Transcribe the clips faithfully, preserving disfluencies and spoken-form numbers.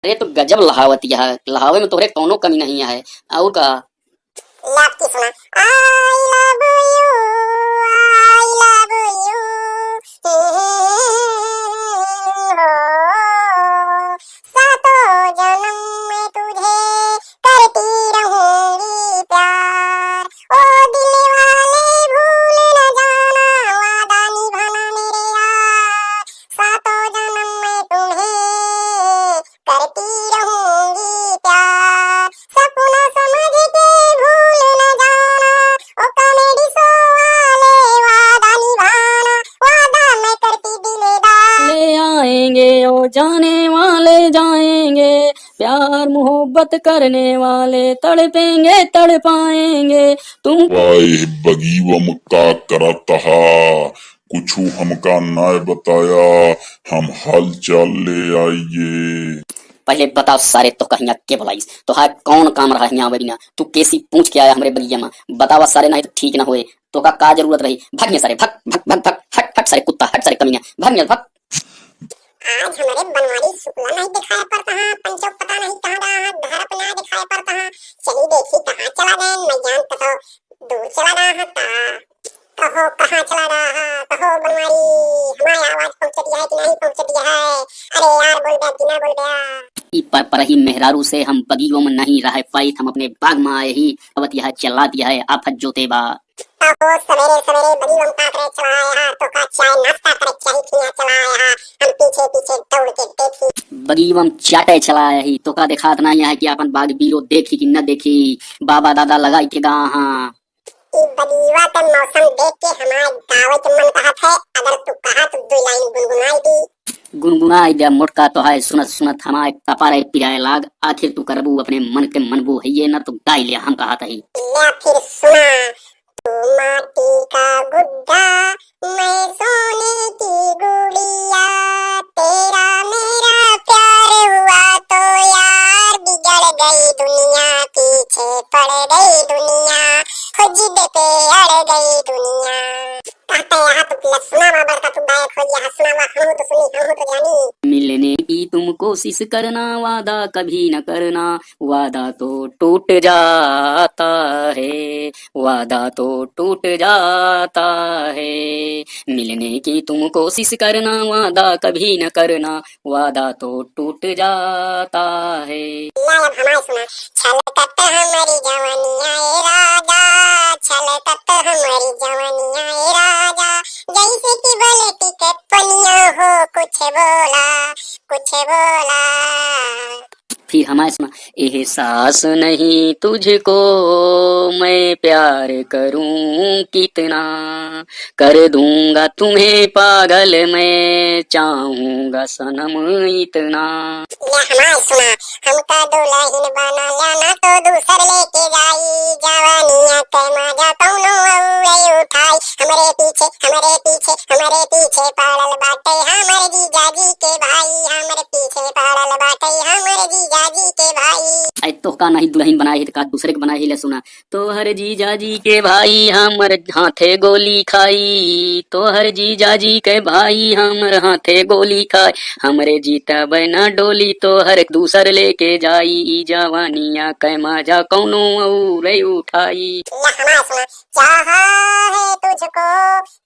अरे तो गजब लहावत यह, लहावे में तोहरे कौनो कमी नहीं है। और का? लापकी सुना। I love you, I love you। सातों जन्म में तुझे करती रहूंगी प्यार। ओ दिल वाले भूल न जाना, वादा निभाना मेरे यार। सातों जन्म में तुम्हें करती रहूंगी प्यार। सपना समझ के भूल न जाना, ओ comedy show वाले वादा निभाना, वादा मैं करती दिलदार। ले आएंगे ओ जाने वाले जाएंगे, प्यार मोहब्बत करने वाले तड़पेंगे तड़पाएंगे तुम। वाह, बगीवा में का करत हा? कुछु हमका नाय बताया, हम हालचाल ले आइए। पहले बताओ सारे, तोहका हियाँ के बुलाइस? तोहार कौन काम रहा हियाँ आवे बिना? तू केसी पूछ के आया हमरे बगिया में? बतावा सारे, नहीं तो ठीक ना होए। तोहका का जरूरत रही? भाग हियाँ सारे, भाग, भाग, भाग, भाग, हट, हट सारे कुत्ता, हट सारे कमीना, भाग हियाँ, भाग। आज हमरे बनवारी शुक्ला नहीं दिखाई पड़ता है, पंचो पता नहीं कहाँ गया है, घर पे ना दिखाई पड़ता है। चली देखी कहाँ चला गए, मैं जानता तो दूर चला गया है ता। कहो कहाँ चला गया है, कहो बनवारी, हमारी आवाज पहुँच दिया है कि नहीं पहुँच दिया है? अरे यार बोल बे, बिना बोल बे। ई पर परही मेहरारू से हम बगियो में नहीं रह पाइत, हम अपने बाग में आए ही, अवत यह चला दिया है आफत जोते बा। तहो सवेरे सवेरे बड़ी वंता करे चला आया, तो का चाय नाश्ता करे चाही खिया चला आया, हम पीछे पीछे दौड़ के देखी। बगीवम चाटे चला आया ही, तो का देखात ना आया है कि अपन बाग बीरो देखी कि न देखी, बाबा दादा लगाई के गा हाँ। ई बगीवा के मौसम देख के हमार गावे के मन कहत है, अगर तू कहा तो दो लाइन गुनगुनाई दी। गुनगुनाई दे मोटका, तो है सुनत सुनत हमारे कपारे पिराए लाग, आखिर तू करबू अपने मन के मनबू है ये ना तो गाई ले हम कहत ही। ले फिर सुना। तू माटी का गुड्डा, मैं सोने की गुड़िया, तेरा मेरा प्यार हुआ तो यार बिगड़ गई दुनिया, पीछे पड़ गई दुनिया, हो जिद पे अड़ गई दुनिया। कहते यहाँ तो लसना मा बड़का तू गायक हो गया, हंसना मा हम तो सुनी, हम तो जानी। मिलने की तुम कोशिश करना, वादा कभी न करना, वादा तो टूट जाता है, वादा तो टूट जाता है। मिलने की तुम कोशिश करना, वादा कभी न करना, वादा तो टूट जाता है। ला अब हमार सुना। छलकत हमरी जवनिया ए राजा, छलकत हमरी जवनिया ए राजा, जैसे कि बलटी के पनिया हो, कुछ बोला, कुछ बोला। फिर हमार सुना। एहसास नहीं तुझको मैं प्यार करूं कितना, कर दूंगा तुम्हें पागल मैं, चाहूंगा सनम इतना। ले हमार सुना, हमका दुल्हन बना ला ना तो दूसर लेके जाई, जवानिया के मजा कौनो औरे उठाई। हमरे पीछे, हमरे पीछे, हमरे पीछे पड़ल बाटे हमर जीजा जी के भाई, हमरे पीछे पड़ल बाटे हमर जीजा जी के भाई। अरे तोहका नहीं दुल्हन बनाए ही तो का दूसरे के बनाए ही, ले सुना। तोहर जीजा जी के भाई हमर हाथे गोली खाई, तोहर जीजा जी के भाई हमर हाथे गोली खाई, हमरे जीता बना डोली तोहर दूसर लेके जाई, ई जवानिया के मजा कौनो औरे उठाई। ले हमार सुना। चाहा है तुझको,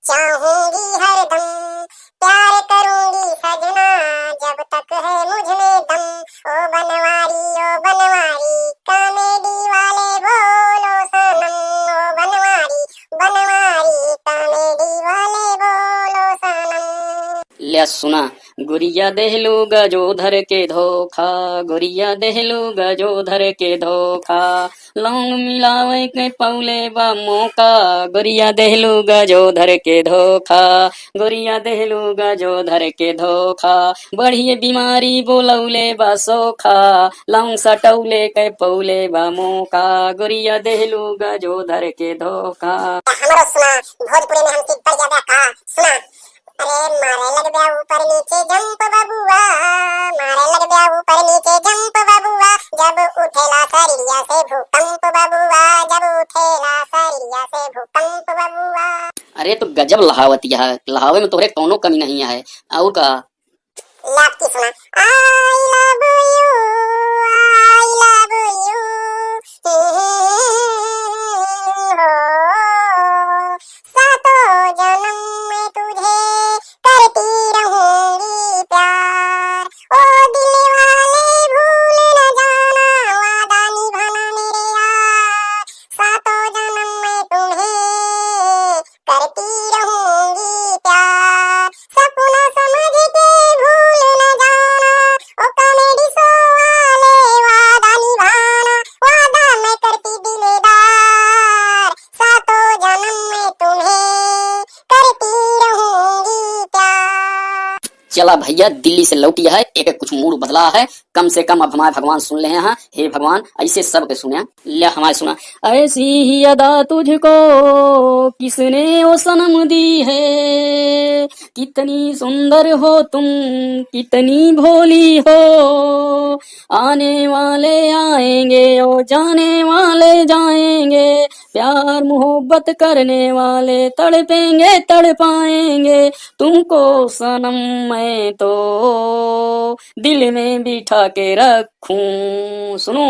चाहूंगी हरदम, प्यार करूंगी सजना, जब तक है मुझ में दम। ओ बनवारी, ओ बनवारी, comedy वाले बोलो सनम। ओ बनवारी, बनवारी, comedy वाले बोलो सनम। ले सुना। गुरिया देहलू गजोधर के धोखा, गुरिया देहलू गजोधर के धोखा, लौंग मिलावे के पौले बा मौका, गुरिया देहलू गजोधर के धोखा, गुरिया देहलू गजोधर के धोखा, बढ़िए बीमारी बोलौले बा सोखा, लौंग सटौले के पौले बा मौका, गुरिया देहलू गजोधर के धोखा। हमरो सुना, भोजपुरी में हमसे बढ़ ज्यादा का सुना। अरे मारे लगब्या ऊपर नीचे jump बबुआ, मारे लगब्या ऊपर नीचे jump बबुआ, जब उठेला शरीरिया से भूकंप बबुआ, जब उठेला शरीरिया से भूकंप बबुआ। अरे तो गजब लहावत यह, लहावे में तोहरे कौनो कमी नहीं है। और का? लापकी सुना। I love you। चला भइया, दिल्ली से लौटिया है, एक कुछ मूड बदला है, कम से कम अब हमारे भगवान सुन ले हैं। हे भगवान, ऐसे सबके सुने, ले हमारे सुना। ऐसी ही अदा तुझको किसने ओ सनम दी है, कितनी सुंदर हो तुम, कितनी भोली हो। आने वाले आएंगे, ओ जाने वाले जाएंगे, प्यार मोहब्बत करने वाले तड़पेंगे, तड़पाएंगे। तुमको सनम मैं तो दिल में बिठा के रखूं। सुनो।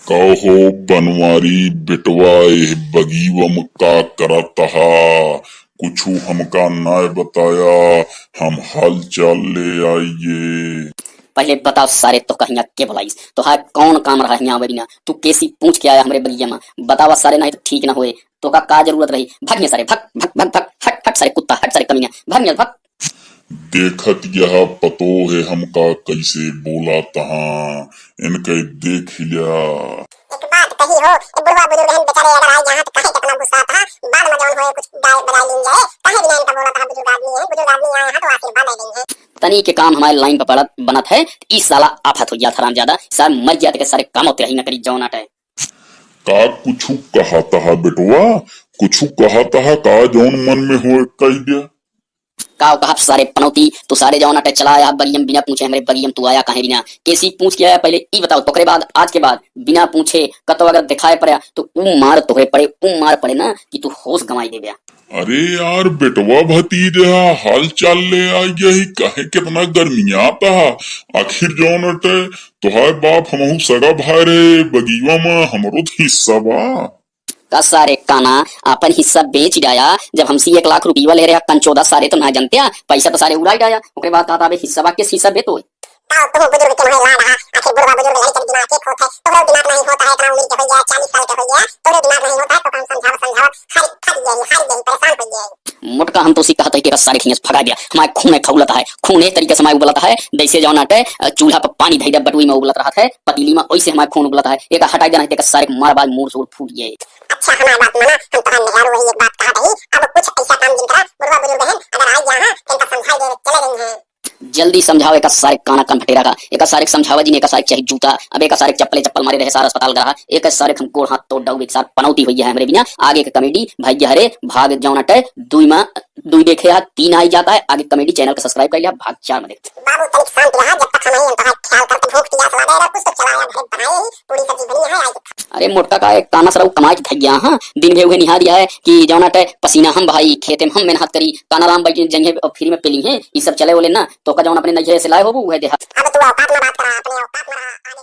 कहो बनवारी बेटवा, एह बगीवा में का करत हा? कुछु हमका नाय बताया, हम हालचाल ले आइए। पहिले बताओ सारे, तोहका हियाँ के बोलाइस? तोहार कौन काम रहा हियाँ आवे बिना? तू केसी पूछ के आया हमरे बगिया में? बतावा सारे, नहीं तो ठीक ना होए। तोहका का जरूरत रही? भाग हियाँ सारे, भाग, भाग, भाग, भाग, हट, हट सारे कुत्ता, हट सारे कमीना, भाग हियाँ, भाग। देखत यह पतो है हमका कैसे बोला तहाँ, इनके देख लिया। एक बात कही हो, ए बुढ़वा बुजुर्ग हैं बेचारे, अगर आई यहाँ तो काहे कितना गुस्सा था, बाद में जौन होए कुछ गाय बजाय लीन जाए, काहे बिना इनका बोला था, बुजुर्ग आदमी है, बुजुर्ग आदमी आए हैं तो आशीर्वाद दे देंगे। तनी के काम हमारे लाइन पर पड़त बनत है, ई साला आफत हो गया था हरामजादा, सार मर गया तो सारे काम होते रही न करी जौन आटे। का कुछु कहा तहा बेटवा, कुछु कहा तहा का जौन मन में होए कह दिया। का कहब सारे पनौती, तू सारे जौन अटे चला आया बगियम बिना पूछे हमरे बगियम तू आया काहे बिना? केसी पूछ के आया पहिले ई बताओ, तोकरे बाद आज के बाद बिना पूछे कतो अगर दिखाए पड़े तो ऊ मार तोहरे पड़े, ऊ मार पड़े ना कि तू होश गंवाई देबे। अरे यार बेटवा भतीजा, हाल चाल ले आ गया ही, काहे कितना गर्मियात हा? आखिर जौन अटे तोहार बाप हमहू सगा भाई रहे, बगियवा में हमरो तो हिस्सा बा। का सारे काना, आपन हिस्सा बेच डाया, जब हमसे एक लाख रुपया ले रहा कंचोदा सारे तो ना जनते आ, पैसा तो सारे उड़ाई डाया, ओकरे बाद कहता अबे हिस्सा बा, किस हिस्सा बे तो? ताऊ, तुम बुजुर्ग के नहीं लाड हा, आखिर बुढ़वा बुजुर्ग लड़कन दिमाग के खोत है, तोहरो दिमाग नहीं होता है, इतना उम्र के हो गया, चालीस साल के हो गया, तोहरो दिमाग नहीं होता है, तो काम समझावत समझावत हार, हार गई, हार गई, परेशान हो गई। मोटका हम तो उसी कहत है कि सारे खियस भगा दिया, हमारे खून में खौलत है, खून एक तरीके से हमारे उबलत है, जैसे जौन अटे, अ, चूल्हा पर पानी धई दे, बटुई में उबलत रहत है, पतीली में, वैसे हमारे खून उबलत है, एक हटाई देना है, तेका सारे के मार बाद मूड़ सूड़ फूट गए। अच्छा, हमारी बात माना, हम तोहार मेहरारू वही एक बात कहा रही, अब कुछ ऐसा काम जिन करा, बुढ़वा बुजुर्ग हैं, अगर आई गया है, तो इनका समझाई दे, चले गई हैं। जल्दी समझाओ, एका सारे काना कन फटेरा का, एका सारे के समझावा जी ने, एका सारे के चाही जूता, अब एका सारे के चप्पले चप्पल मारे रहे, सारा अस्पताल गया, एक सारे के हम गोड़ हाथ तोड़ डाउब, एक सारे पनौती हुई है हमरे बिना, आगे के कॉमेडी भाई हरे, भाग जौन अटे, दुई मा, दुई देखे हा, तीन आई जाता है, आगे कॉमेडी चैनल का सब्सक्राइब कर लिया, भाग चार में देख। बाबू तनिक शांत रहा, जब तक हम ही तोहार ख्याल करते भूख पियास लगे रहा, कुछ तो चलाया घरे बनाए ही, पूरी सब्जी बनी है, आई तो खा। अरे मोटका का एक ताना सरऊ कमाई के धैया, हाँ, दिन भे उहे निहा दिया है कि जौन अटे पसीना हम भाई, खेते में हम मेहनत करी, काना राम बैठ जइहे और फ्री में पेली हैं, ई सब चले बोले ना, तो का जौन अपने नैहरे से लाए होबू, उहे देहा। अब तू औकात में बात करा, अपने औकात में रहा, आगे